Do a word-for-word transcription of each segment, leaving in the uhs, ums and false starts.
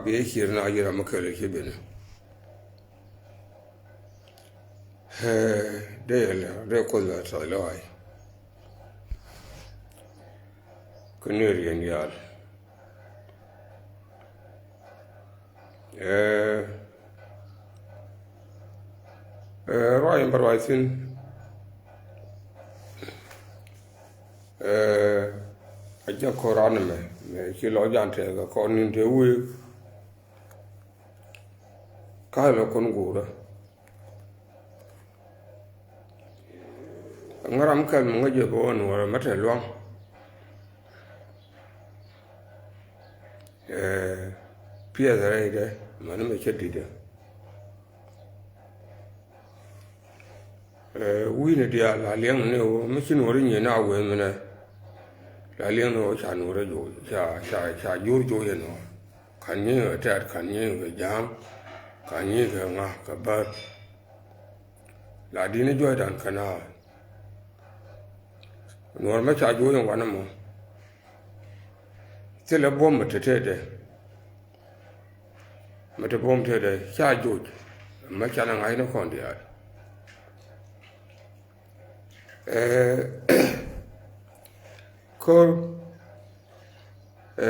Bi cier na yira mi kɛl ci ben. Dee yɛl dee kuoth la tɔc lɔaac. Kä ni riɛn diaal. Ɛ, ɛ, ruac in bä ruac thi̱n. Ɛ, a jɛ ko̱r an ɛmɛ mɛ ci lɔ jan tɛɛk ɛ kɔn ni̱n te wëë. Ka̱a̱c lɔ kɔn guurä. Ŋäram kɛl mi ŋäc jɛ bä wä nuɔrɛ mɛ te luaŋ. Ɛ, piɛth rɛydɛ mäni mɛ cä di̱tdä. Ɛ, wi̱i̱ni diaal la liɛŋ ni ɣöö mi ci nuɔri nyiee na wëë minɛ. La liɛŋ ni ɣöö ca nuɔrɛ joc ca ca ca jur joc ɛn ɣöö ka̱n nyiee kɛ tɛ̈t ka̱n nyiee kɛ ja̱a̱ŋ ka̱n nyiee kɛ ŋa̱ kɛ bär. La di̱t ni juɔ̱cdan kɛn a nuɔr mɛ ca joc ɛn wanɛ mɔ. Thilɛ buɔ̱m mi te tetdɛ. Mi te buɔ̱m tetdɛ ca joc. Mɛ canɛ ŋa̱cni kɔn diaal. Ɛ, ko̱r, ɛ,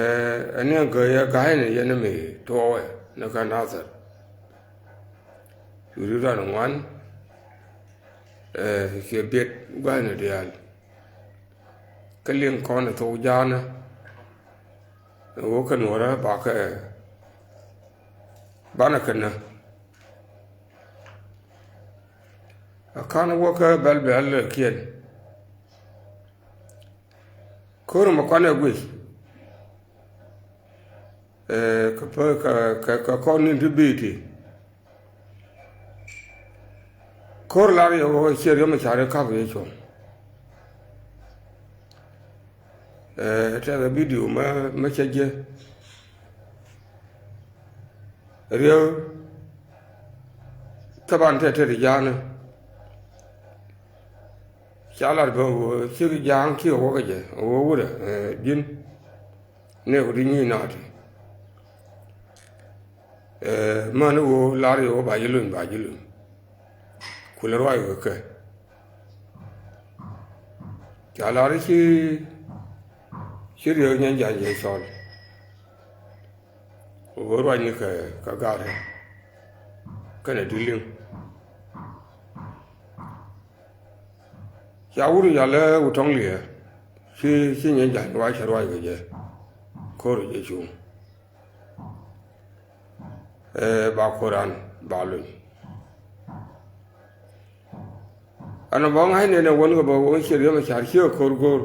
ɛn ni gäyɛ ga̱a̱cni yɛn mi tuɔɔkɛ ni kä Nathɛr. Curi ran ŋuan, ɛ, ciɛ biɛt ga̱a̱cni diaal. Kä liŋ kɔn ɛ thok ja̱a̱nä. Ɛ wä kä nuɔrä bakɛ banɛ kɛnä. A ka̱n wä kä bɛl bɛl kiɛn. Ko̱r mɛ kuanɛ guic. Ɛ, kɛ pä kɛ kɛ kɔn ni ti bi̱i̱ ti. Ko̱r lar yɛ wä ciɛ riɛm ɛ ca ri kap yɛ cuɔ̱ŋ. Ɛ, tɛkɛ bidio mɛ mɛ cɛ jiɛ. Riɛw thaban tɛ tɛ ti ja̱a̱nä. Ca lat bä wä cik ja̱a̱ŋ kiɛ wä kɛ jɛ wä wurɛ, ɛ, ji̱n. Nɛ wä di nyi na̱a̱ti. Ɛ, mani wä lar yɛ wä ba ji̱ luny ba ji̱ luny. Kulɛ ruac wä kɛ. Ca lar ci ci riek nyɛn ja̱ny jɛ cɔl. Wä ruacni kɛ kɛ garɛ kɛnɛ di liŋ. Ca wur yalɛ wä tɔŋ liɛ ci ci nyɛn ja̱ny ruac cɛ ruac kɛ jɛ. Ko̱r jɛ cuŋ. Ɛ, ba ko̱ran ba luny. Ɛn bä ŋa̱cnɛ nɛ wän kɛ bä wä ciɛ riɛm ɛ ca̱r ciɛ ko̱r go̱o̱r.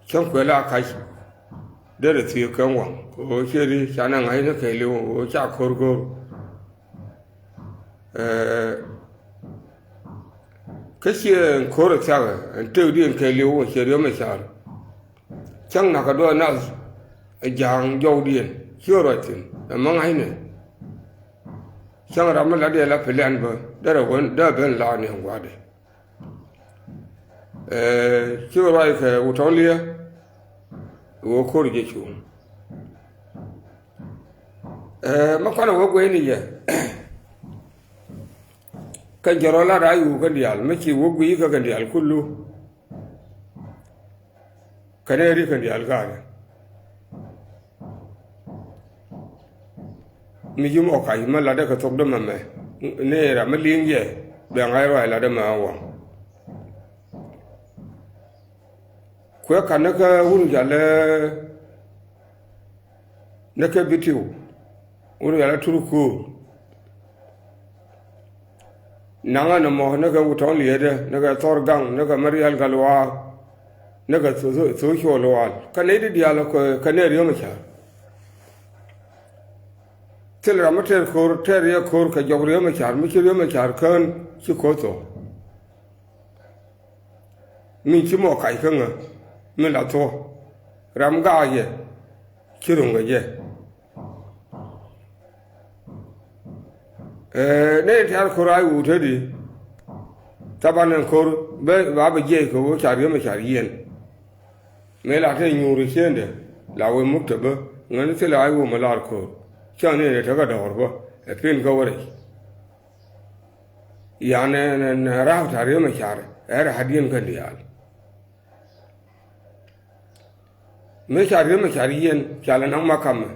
Cäŋ kuɛ la kac derɛ thiëëk kɛ waŋ kɛ ɣöö ciɛ ri canɛ ŋa̱cnɛ kɛɛliw ɣöö ca ko̱r go̱o̱r. Ɛ, kä ciɛ ko̱r ɛ thia̱kɛ ɛn tëëkdiɛn kɛɛliw ɣöö ciɛ riɛm ɛ ca̱r. Cäŋ nakä duɔth nath ɛ ja̱a̱ŋ jɔwdiɛn ci ruac thi̱n ɛ mä ŋa̱cnɛ. Cäŋ ram mi latdiɛn la pilian bä derɛ wen derɛ ben la ni ɛn gua̱a̱dɛ. Ɛ, ci ruac kɛ wutɔliɛ wä ko̱r jɛ cuŋ. Ɛ, mä kɔnɛ wä gueyni yɛ. Kɛn cɛ rɔ lat a yuu kɛn diaal mi ci wä guiy kɛ kɛn diaal kulu. Kɛn ɛ ri kɛn diaal ga̱a̱dɛ. Mi ji̱ mɔ kac mi latdɛ kɛ thok dämɛ mɛ ni ram mi li̱i̱ŋ jɛ bɛ ŋa̱c ruac latdɛ mɛ a waŋ. Kuɛ ka̱n ni kä wun jalɛ ni kɛ bitiu wun jalɛ tur kuur. Naŋä ni mɔ ni kɛ wutɔ̱ŋ lietdä ni kɛ thɔr gaŋ ni kɛ mɛ rial kä luaak ni kɛ thok cuɔl luaal kä nɛy di diaal kɛ nɛy riöm cär. Thil ram mi tɛr ko̱r tɛr yɛ ko̱r kɛ jɔk riöm cär mi ci riöm cär kään ci ko̱r thok. Min ci mɔ kac kä ŋä min la thuɔ̱k ram gaak yɛ ci ro̱ŋ kɛ jɛ. Ɛ, nɛy tiaar ko̱r a wut te di. Thaban ɛn ko̱r bɛ ba bɛ jiɛc kɛ ɣöö ca riäm ɛ ca yiɛn. Mëë la te nyuur ɛ ciëndɛ la wee muk te bä Ŋäni thilɛ a i̱ wä mi lar ko̱r. Cäŋ ni ɛ tekɛ dɔ̱r bä ɛ pin kä wä rɛy. Yan ɛ, ɛ, ɛ ra̱a̱k ta̱a̱ ri̱em ɛ ca̱r ɛ ra̱a̱diɛn kɛn diaal. Mëë ca ri̱em ɛ ca̱r yɛn ca lɛ naŋ ma kamɛ.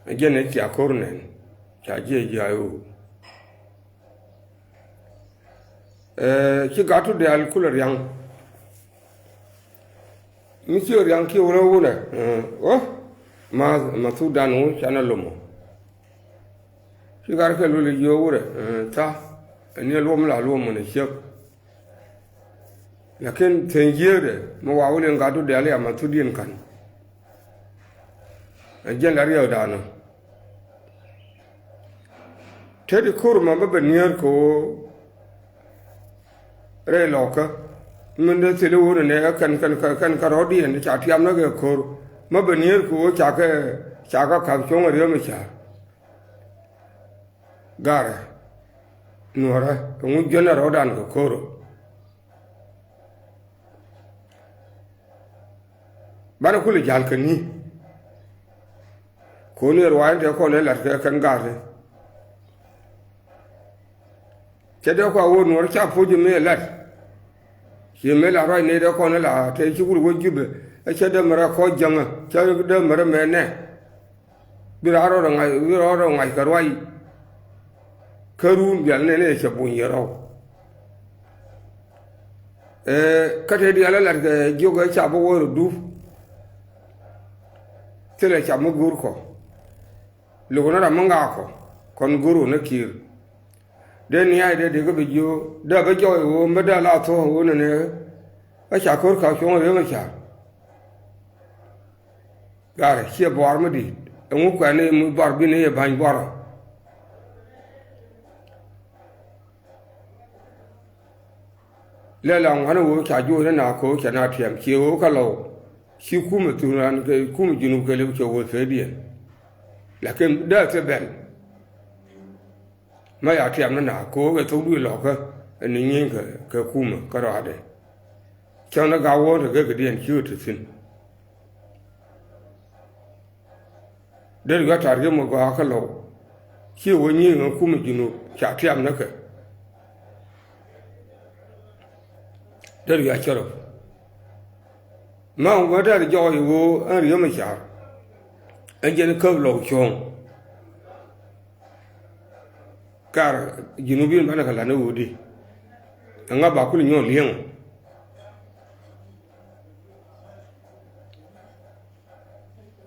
Ɛ jɛn ɛ cia ko̱r nɛn ca jiɛ jiaac ɣöö. Ɛ, ci gat tu diaal kulɛ riaŋ. Mi ci riaŋ kiɛ wurɛ wunɛ, ɛ, ɣöö ma, ma thuk dan wu canɛ lomɔ. Ci gat kɛ luli jiö wurɛ, ɛ, tha, ɛ ni luɔm la luɔm mɔnɛ ciek. Lakin thieny jiääkdɛ mi wa wä liɛŋ gat tu diaal ya ma thuk diɛn ka̱n. Ɛ jɛn la riɛkdan ɔ. Te di ko̱r ma bä ben nier kɛ ɣöö rɛy lɔkä. Min dee thil i̱ ɣöö nɛ nɛ kɛn, kɛn, kɛn, kɛn kɛ rɔ̱diɛn ca tiam nä kɛ ko̱r. Ma ben nier kɛ ɣöö ca kɛ, ca kɛ ka̱p cuɔ̱ŋ ɛ riäm ɛ ca̱r. Garɛ. Nuɔrä. Ɛŋu jiön ɛ rɔ̱dan kɛ ko̱r ɔ. Banɛ kul ja̱l kɛ ni. Koni ruaacni te kɔn ɛ lat kɛ kɛn ga̱a̱tni. Cɛ dee kua wä nuɔr ca puc mi ɛ lat. Ci mi la ruac ni dee kɔn ɛ la te ci wur wä jupɛ. Ɛ cɛ dee mɛrɛ kɔ jäŋä cɛ dee mɛrɛ mɛ nɛ. Bi rɔɔdɛ ŋa̱c, bi rɔɔdɛ ŋa̱c kɛ ruac. Kä ruun bial nɛn ɛ cɛ buny yɛ rɔw. Ɛ, kä te diaal ɛ lat kɛ jiök ɛ cap bä wä rɔ dup. Thilɛ cap mi go̱o̱r kɔ. Luk ni ram mi ŋaak kɔ kɔn go̱o̱r wä ni ki̱i̱r. Dee nia̱a̱c dee dee kä bi jiök dee bä jɔɔc ɣöö mi dee la thuɔ̱k ɣöö nɛnɛ. Ɛ ca ko̱r ka̱ cuɔ̱ŋ riäm ɛ ca̱r. Garɛ ciɛ buar mi di̱i̱t ɛŋu kuɛn ni mi buar bi ni yɛ ba̱ny buarä. Lɛ la ŋuani wee ca juɔc ni na ko̱o̱k cɛ na tiɛm ciɛ wee kä lɔw. Ci kumɛ thun ran kɛ kumɛ Junub kɛ lɛ cɛ wee kɛ diɛn. Lakin dee thil bɛl. Ma ya tiam ni na ko̱o̱k ɛ thok duëë lɔ̱kä. Ɛn ni nyieeny kɛ, kɛ kumɛ kä rɔadɛ. Cäŋ ni gak wuɔ̱ɔ̱n te gek kɛ diɛn ci ɣä te thi̱n. Dee riɔ̱ tar yom ɛ gɔaa kä lɔw. Ci wä nyieeny ɛ kumɛ Junub ca tiam ni kɛ. Dee riɔ̱ cärɔ. Ma wä dee jɔɔc ɣöö ɛn riäm ɛ ca̱r. Ɛn jɛn käp lɔw cuɔ̱ɔ̱ŋ. Kar Junubin banɛ kɛ la̱t ni ɣöödi. Ɛŋa ba kul nyɔk li̱eŋ.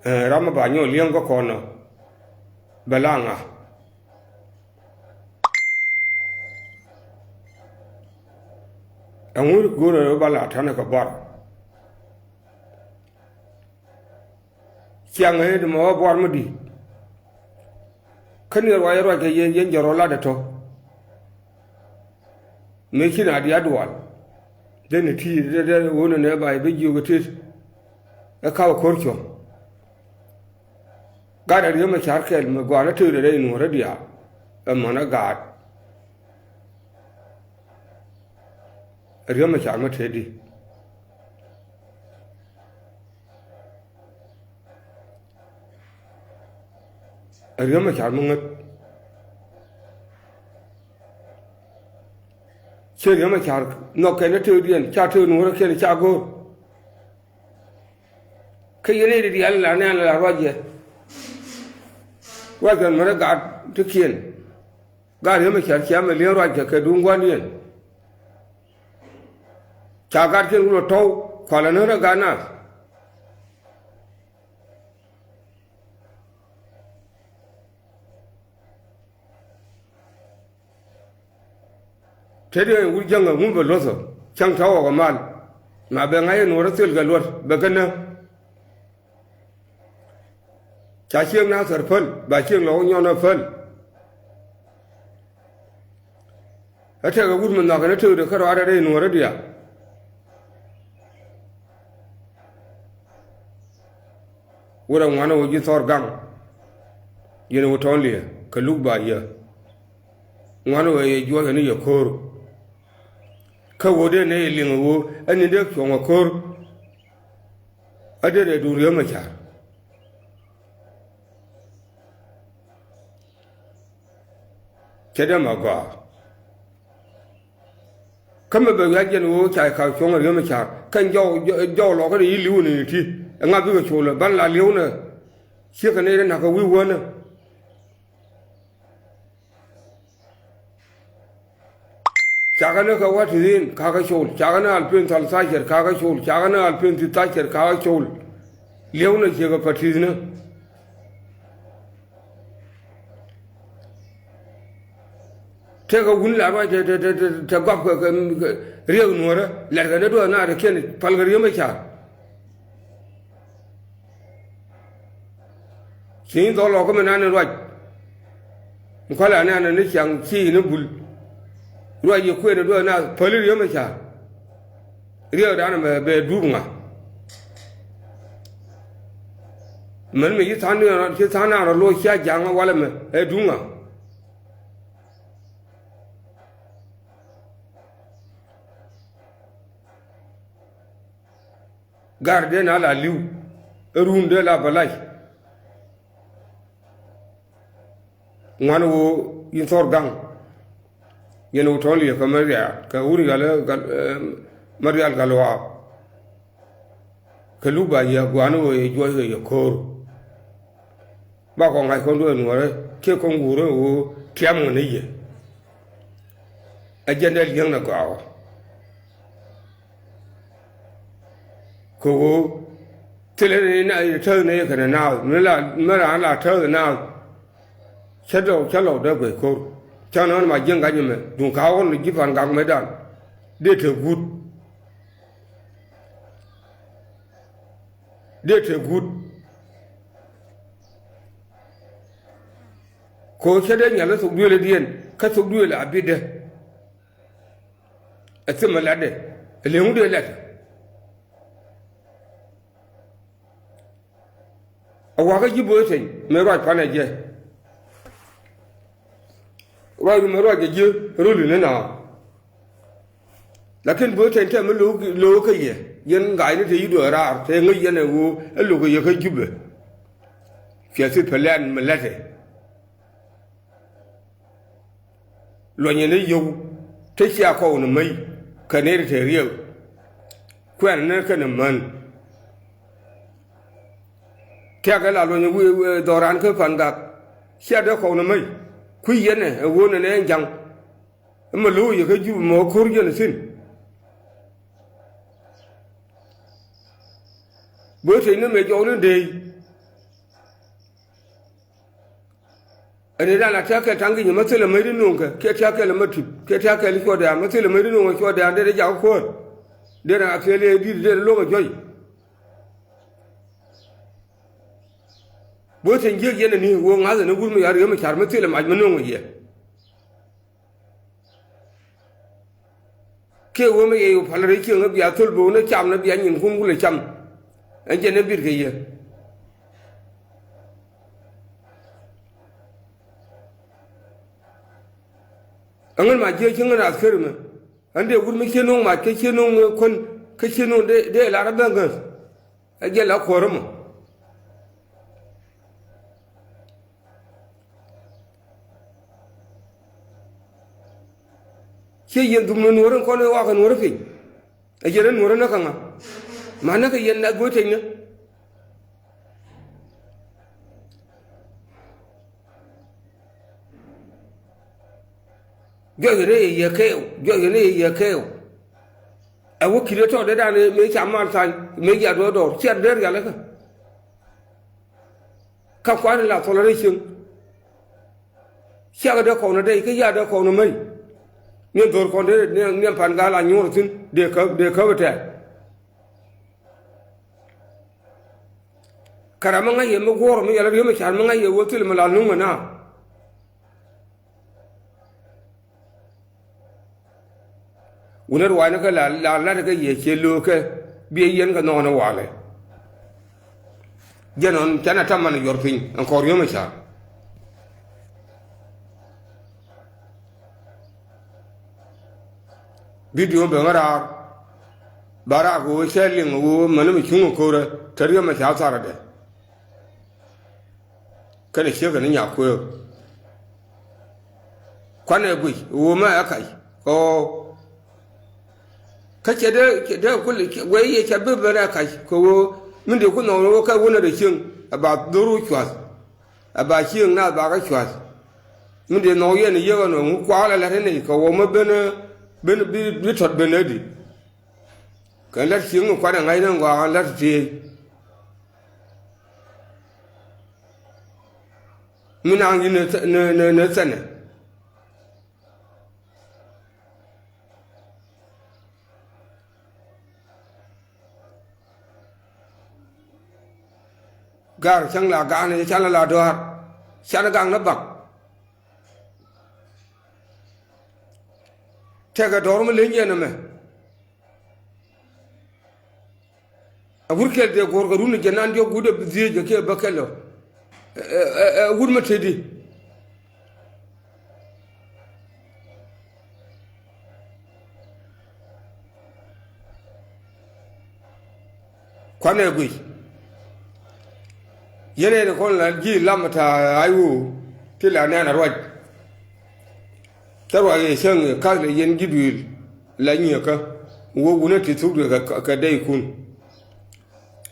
Ɛ, ram mi ba nyɔk li̱eŋ kä kɔn ɔ. Bɛ la ŋa. Ɛŋu go̱o̱rɛ ba la ta̱nɛ kɛ buar. Ciaŋ ëë ti mɔ wä buar mi di̱i̱t. Kä ni ruac ruac kɛ yɛn, yɛn jɛ rɔ lat ɛ tɔ. Mëë ci na diaal dual. Dee ni ti dee, dee wun ni nɛ ba i̱ bi jiök i̱ tit. Ɛ kap ɛ ko̱r cuɔ̱ŋ. Gat ɛ riäm ɛ ca̱r kɛl mi gɔaa ni tëëk dee rɛy nuɔ̱ɔ̱rä diaal. Ɛ mɔ̱n ɛ gaat. Ɛ riäm ɛ ca̱r mi tëëdi. Ɛ riäm ɛ ca̱r mi ŋät. Ciɛ riäm ɛ ca̱r nhɔk kɛn ɛ tëëkdiɛn ca tëëk nuɔ̱ɔ̱rä kiɛn ca go̱o̱r. Kä yɛn i̱ di diaal la nɛn la ruac yɛ. Ruac kɛn mɛrɛ gaat ti kiɛn. Gaat yämɛ cär ciamɛ li̱eŋ ruac kɛ kɛ duŋ gua̱ndiɛn. Ca gat kiɛn wulɛ tɔ̱w kualɛ ni rɛ gat naath. Te diɛ wur jäŋ ɛ ŋun bɛ luɔth ɔ cäŋ tɔ̱w ɔ kɛ mal. Ma bɛ ŋa̱c ɛ nuɔ̱ɔ̱r ɛ thil kɛ luɔt bɛ kɛ näk. Ca ciëŋ na thär päl ba ciëŋ lɔ wä nyɔn ɛ päl. Ɛ tɛk ɛ wut mi nhɔak kɛn ɛ tëkdɛ kä ruaadɛ rɛy nuɔ̱ɔ̱rä diaal. Wut ɛ ŋuan ɛ wä ji̱ thɔr gaŋ. Yɛn ɛ wä tɔ̱ɔ̱n liɛ kɛ luk ba yɛ. Ŋuan ɛ wä yɛ juɔc ɛ ni yɛ ko̱o̱r. Kä wä dee nɛ yɛ liŋ ɛ wä ɛ ni dee cuɔ̱ŋ ɛ ko̱o̱r. Ɛ dee rɛ duun riäm ɛ ca̱r. Cɛ dee ma gɔaa. Kä mɛ bɛ wiac jɛn ɣöö ca kak cuɔ̱ŋ ɛ Riek Machar kɛn jɔw, jɔw lɔkä ni yi li̱w ni ti. Ɛŋa bikɛ col ɛ ban la li̱w nɛ. Ciekɛ ni ri nakä wi̱i̱ wänä. Cakɛ ni kɛ wä ti rin kakä col, cakɛ ni alpin thal thacɛr kakä col, cakɛ ni alpin thi thacɛr kakä col. Li̱w nɛ ciekɛ pa ti̱th ni. Tëëkɛ wun la ruac te, te, te, te, te gɔp kɛ, kɛ, kɛ riek nuɔ̱ɔ̱rä, lɛtkɛ ni duɔth naath te kiɛn pal kɛ Riek Machar. Ci in dhɔl lɔkä mi nan in ruac. Kuala nɛn ni ciaŋ ci in bul. Ruac yɛ kuëën in duɔth naath päli Riek Machar. Riɛkdan ɛmɛ bɛ dup ŋa? Mɛn mi ci tha̱a̱ŋ ni ci tha̱a̱ŋ naan rɔ loc cia ja̱ŋ walɛ mɛ ɛ dup ŋa? Gar dee na la li̱w, ɛ run dee la bɛ lac. Ŋuan ɣöö in thɔr gaŋ. Yɛn ɣöö tɔ̱ liɛk kɛ Marial, kɛ wur yal, ɛ, gal, ɛ, Marial gal waap. Kɛ luk ba yɛ gua̱a̱n ɣöö yɛ juɔc ɣöö yɛ ko̱o̱r. Ba kɔn ŋa̱c kɔn duɔ̱ɔ̱r nuɔ̱ɔ̱rä kiɛ kɔn guurä ɣöö tiam ŋän ni yɛ. Ɛ jɛn dee li̱eŋnɛ gɔaa ɣɔ̱. Kɛ ɣöö thilɛ ni na täth ni kɛnɛ naath mi la mi raan la täth naath. Cä lɔw cä lɔw dee guɛc ko̱r. Cä nɔn ma ji̱ ŋa̱c ɛmɛ duŋ ka̱a̱k ɣɔn ji̱ pan gak mɛtdan. Dee te guut. Dee te guut. Kɛ ɣöö cä dee nyal ɛ thok duëëlidiɛn kä thok duëël a bitdä. Ɛ thimɛ latdɛ ɛ leŋ dee lat. A wakä ji̱ bo̱o̱th teny mëë ruac panɛ jɛ. Ruac ru mëë ruac jɛ ji̱ ruli ni na. Lakin bo̱o̱th teny tɛ mi lo̱o̱k kä yɛ yɛn ŋa̱cni te yi̱ duɔ̱ɔ̱r raar te ŋäc yɛn ɛ ɣöö ɛ lo̱k kɛ yɛ kä Jubɛ. Ciɛ thil pɛ lɛn mi lätɛ. Luɔnyɛ ni yio̱w te cia kɔw ni mäc kɛ nɛy ti te riɛk. Kuɛn ni kɛn män. Tiakɛ la luɔnyɛ wi̱i̱ dhɔran kä pan gak cia dee kɔw ni mäc. Kui̱ yɛn ɛ ɣöö nɛ nɛ ɛn ja̱ŋ. Ɛmɛ lo̱w yɛ kä Jubɛ mɔ ko̱r yɛn thi̱n. Bä tec ni mëë jɔwni dee. Ɛn ëëdan a tia̱k kɛl ta̱ŋ gi̱nyɛ mä thilɛ mäc ri nuŋkɛ kiɛ tia̱k kɛl mä tip kiɛ tia̱k kɛl cuɔt dɛ̈ɛ̈n mä thilɛ mäc ri nuŋkɛ cuɔt dɛ̈ɛ̈n dee dee jakä kuäär. Dee na a thil ëë di̱t dee lo̱k a juɔ̱c. Bä thi̱n jiäk yɛn ani ɣöö ŋa̱th ɛn ɛ wur mi ya riee mi ca̱r mä thilɛ mac mä nuŋ ɛ yɛ. Kiɛ ɣöö mi yɛ yo̱o̱ pal rɛy cieŋ ɛ bia thöl bo̱o̱k ni cam ni bia nyinkun wulɛ cam. Ɛn jɛn ɛ bit kɛ yɛ. Ɛŋän ma jiɛ cieŋ ŋän athkeri mɛ. Ɛn dee wut mi cie no̱o̱ŋ mac kä cie no̱o̱ŋ kuän kä cie no̱o̱ŋ dee dee lar ɛ bɛ ŋäth. Ɛ jɛ la kuäärä mɔ. Ciɛ yɛn dhum ni nuɔ̱ɔ̱ri kɔn ɛ wakɛ nuɔ̱ɔ̱ri piny. Ɛ yɛn ɛ nuɔ̱ɔ̱ri näk kɛ ŋa? Ma näk kɛ yɛn ɛ go̱o̱c tecnä. Juɔc kɛ ni yɛ kɛɛw, juɔc kɛ ni yɛ kɛɛw. Ɛ wä ki̱t ɛ tɔɔt dee dan mëë ca mal thany mëë jiat duɔ̱ɔ̱r dɔɔr ciat dee rialikä. Ka kuan la thɔl rɛy cieŋ. Ciakɛ dee kɔn dee kä ya dee kɔn mäc. Niɛn dho̱r kɔn dee niɛn pan gal a nyuɔr thi̱n dee käp dee käp tɛɛr. Kɛ ram mi ŋa̱c yɛ mi guɔ̱ɔ̱r mi yɛl ri̱em mi ca̱r mi ŋa̱c yɛ wä thil mi la nuŋ mi na. Wunɛ ruaacni kä la la lat kä yɛ ciɛ lo̱o̱kɛ biɛ yɛn kɛ nhɔɔnɛ walɛ. Jɛn ɣän canɛ ta̱man yɔr piny ɛn kɔr yom ɛ ca̱r. Bidio ben ɣä raar. Ba raak ɣöö cä liŋ ɣöö mäni mi cuŋ ɛ ko̱rä te riom ɛ ca̱r tharadɛ. Kɛnɛ ciekɛ ni nyakueek. Kuanɛ guic ɣöö mɛ ɛ kac kɛ ɣöö kä cɛ dee, cɛ dee kul guɛy yɛ cɛ bi ben ɛ kac kɛ ɣöö min dee ku nhɔk ni ɣöö kɛ wunɛ rɛ cieŋ ɛ ba dhor wä cua̱th. Ɛ ba cieŋ naath ba kä cua̱th. Min dee nhɔk yɛn yek ɛn ɣöö ŋu kuakä lɛ la̱t ni nɛy kɛ ɣöö mɛ ben, ben bi, bi tɔt ben ɛ di. Kɛn la̱t cieŋ mi kuanɛ ŋa̱cnɛ ŋɔak ɛn la̱t tëë. Mi naŋ ji̱ ni, ni, ni, ni thɛnɛ. Gar cäŋ la ga̱a̱n i̱ canɛ la dɔa̱a̱r. Canɛ gaŋ ni bak. Tɛkɛ dɔ̱r mi leny yɛn ɛmɛ. A wut kɛl dee guɔ̱r kɛ run jɛ nan diɔ̱k wut ɛ bi dhieec ɛ kiɛ bä kɛl ɔ. Ɛ, ɛ, ɛ, wut mi teti. Kuanɛ guic. Yɛn ɛn kɔn la ji̱ lam ta̱a̱ ay ɣöö ti la nɛn a ruac. Cä ruac yɛ cäŋ yɛ ka̱th lɛ yɛn ji̱ duëël la nyieekä. Wä wunä ti thuk duëë kɛ, kɛ, kɛ dɛykun.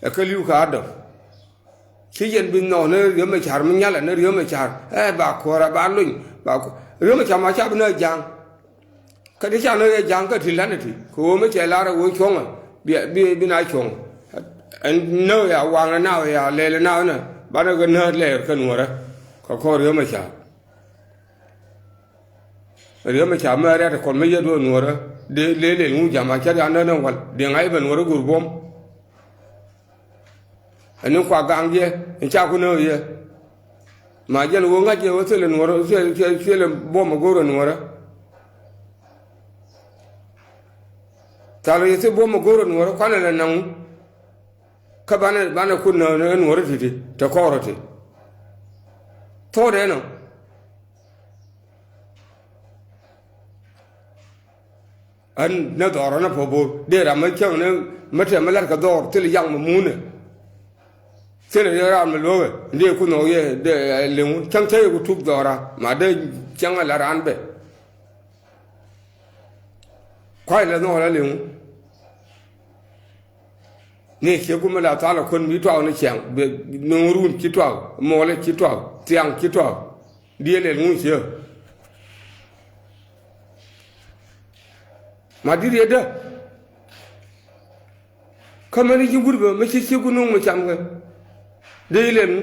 Ɛ kä li̱w ka adɔp. Ci yɛn bi nhɔk ni riäm ɛ ca̱r mi nyalɛ ni riäm ɛ ca̱r. Ɛ ba kuäärä ba lony ba ku-, riäm ɛ ca̱r ma ca bi ni ɛ ja̱a̱ŋ. Kä ti ca ni ɛ ja̱a̱ŋ kä ti la̱t ni ti kɛ ɣöö mi cɛ lar ɛ ɣöö cuɔ̱ŋɛ bi, bi, bi na cuɔ̱ŋ. Ɛn näk ya waŋnɛ naw ya lɛl naw nɛ banɛ kɛ näk lɛɛr kä nuɔ̱ɔ̱rä. Kɛ kɔr riäm ɛ ca̱r. Riäm ɛ ca̱r mɛ riat kɔn mi yɛ duɔ̱ɔ̱r nuɔ̱ɔ̱rä dee lɛl lɛl ŋu jam a cä rian näk ni wal dee ŋa̱c bɛ nuɔ̱ɔ̱rä go̱r buɔ̱m. Ɛn ni kua gaŋ jɛ ɛn ca ku nääk yɛ. Ma jɛn ɣöö ŋa̱c jɛ ɣöö thilɛ nuɔ̱ɔ̱rä, thilɛ, thilɛ, thilɛ buɔ̱m ɛ go̱o̱rä nuɔ̱ɔ̱rä. Thal yɛ thil buɔ̱m ɛ go̱o̱rä nuɔ̱ɔ̱rä kuanɛ lɛ naŋ. Kä banɛ, banɛ kun nääk ni nuɔ̱ɔ̱rä ti̱ti̱ te kɔɔrä ti. Thokdɛ nɔ. Ɣän ni dhɔr ɣän a puɔ̱ bo̱o̱r dee ram mi cäŋ ni mi tɛm mi la̱t kɛ dhɔr thil yaŋ mi muunɛ. Thil ram mi luɔ̱kɛ dee ku nhɔk yɛ dee liŋ cäŋ cä yɛ ku tuk dhɔra ma dee cäŋ a la̱t raan bɛ. Kuay lɛ nhɔk la liŋ. Ni ciek ku mi la thal a kuän mi tuak ni ciaŋ bɛ ni ŋurun ci tuak muɔlɛ ci tuak thiaŋ ci tuak. Diɛ lɛl ŋun ciek. Ma di̱t yɛ dä. Kä mɛn i̱ ci wut bä mi ci ci ku nuŋ mi cam kɛ. Dee ilɛl ŋu.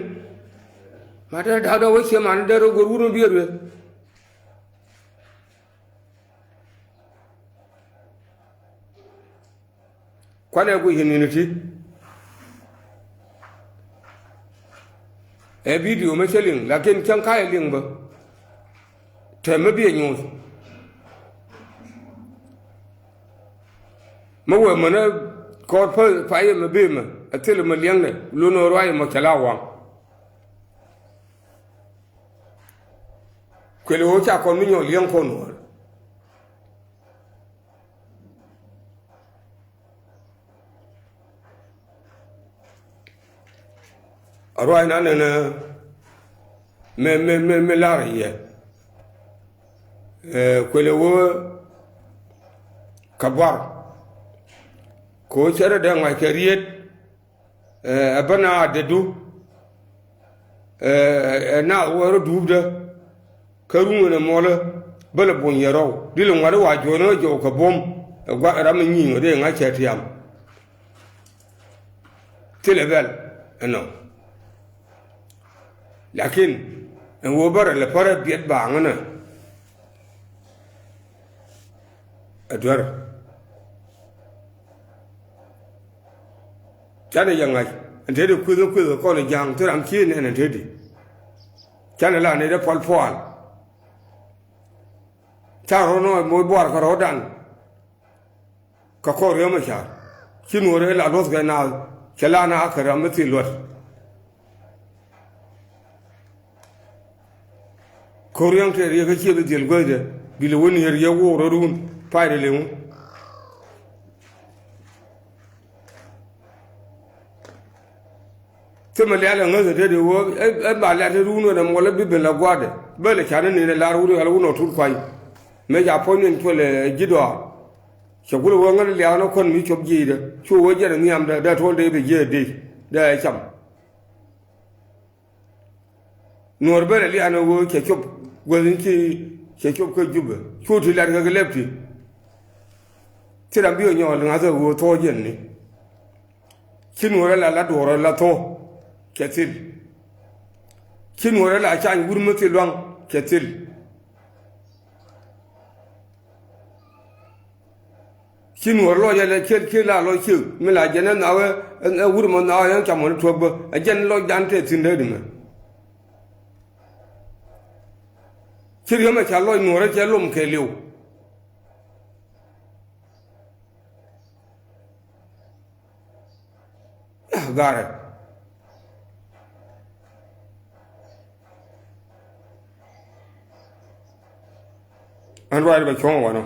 Ma dee da̱a̱k dee wä ciɛ man dee rɔ go̱r wut mi biɛ ruɛ. Kuanɛ guic kɛ ni̱n ti. Ɛ bidio mɛ cä liŋ lakin cäŋ ka̱yɛ liŋ bä. Tɛm mɛ biɛ nyuuth. Mɛ wee mänä kɔɔr payɛ mɛ bee mɛ ɛ thilɛ mɛ liɛŋnɛ lun ɣöö ruacɛ mɔ cɛ la waŋ. Kuël ɣöö ca kɔn mi nyɔk liɛŋ kɔn wäär. A ruac nan ɛn mi, mi, mi, mi lar yɛ. Ɛ, kuël ɣöö kɛ buar kɛ ɣöö cɛ rɔ dee ŋa̱c kɛ riet. Ɛ, ɛ bä na dee du. Ɛ, ɛ, ɛ na wä rɔ duupdä. Kä ruŋ ɛn ɛ muɔlä bä lɛ buny yɛ rɔw di lɛ ŋua̱t i̱ wa juɔ̱ɔ̱n ɛ jɔw kɛ buɔ̱m. Ɛ gua̱ ram mi nyi̱i̱ŋ ɛ dee ŋa̱c cɛ tiam. Thilɛ bɛl ɛnɔ. Lakin ɛn wä bä rɛ lɛ pärɛ biɛt baaŋä nɛ. Ɛ duer. Canɛ jɛ ŋa̱c ɛn te di kueth kueth kɔn ja̱a̱ŋ thi ram ci nɛn ɛn te di. Canɛ la ni dee pual pual. Ca rɔ̱ nɔ moc buar kɛ rɔ̱dan. Kɛ kɔr riäm ɛ ca̱r ci nuɔ̱ɔ̱r ëë la luɔ̱thkɛ naath cɛ la na kɛ ram mi thil luɔt. Ko̱r riäŋ tëë riɛk kä ciɛ bi dhiel guäthdɛ bi lɛ wä nier yɛ woor rɔ̱dun pay rɛ liŋu. Thimɛ lialɛ ŋäthɛ te di ɣöö ɛ ba lɛt te ruun wen ɛmɔ lɛ bi ben la gua̱dɛ bä lɛ canɛ nin ɛ lar wut ɣäl wun ɔ tut kuay. Mëë ca puɔ̱ny nin cuɔl ɛ ji̱ dɔaar. Cɛ kulɛ ɣöö ŋäth liaaknä kuän mi cop ji̱i̱dɛ cu ɣöö jɛn ɛ nhiamdɛ dee tuɔl dee bi ji̱ ɛ dee dee ɛ cam. Nuɔ̱ɔ̱r ben ɛ liaaknä ɣöö cɛ cop guäth in ci cɛ cop kä Jubɛ cu ti lat kɛ kɛ lɛp ti. Ci ram bi ɣä nyɔɔl ŋa̱thä ɣöö thuɔ̱ɔ̱ jɛn ni. Ci nuɔ̱ɔ̱rä la la duɔ̱ɔ̱rä la thok cɛ thil. Ci nuɔ̱ɔ̱rä la cany wur mi thil lua̱ŋ cɛ thil. Ci nuɔ̱ɔ̱rä lɔc ɛlɛ ciel ciel la lɔc ciek mi la jɛn ɛ nhawɛ ɛ wur mɔ nhawɛ ɛn cam mɔ ni tuɔ̱k bä ɛ jɛn lɔcdan tɛ thi̱n dee di mɛ. Ci riäm ɛ ca lɔc nuɔ̱ɔ̱rä cɛ lom kɛ liw. Ah, garɛ. Ɛn ruac bɛ cuɔ̱ŋ wanɔ.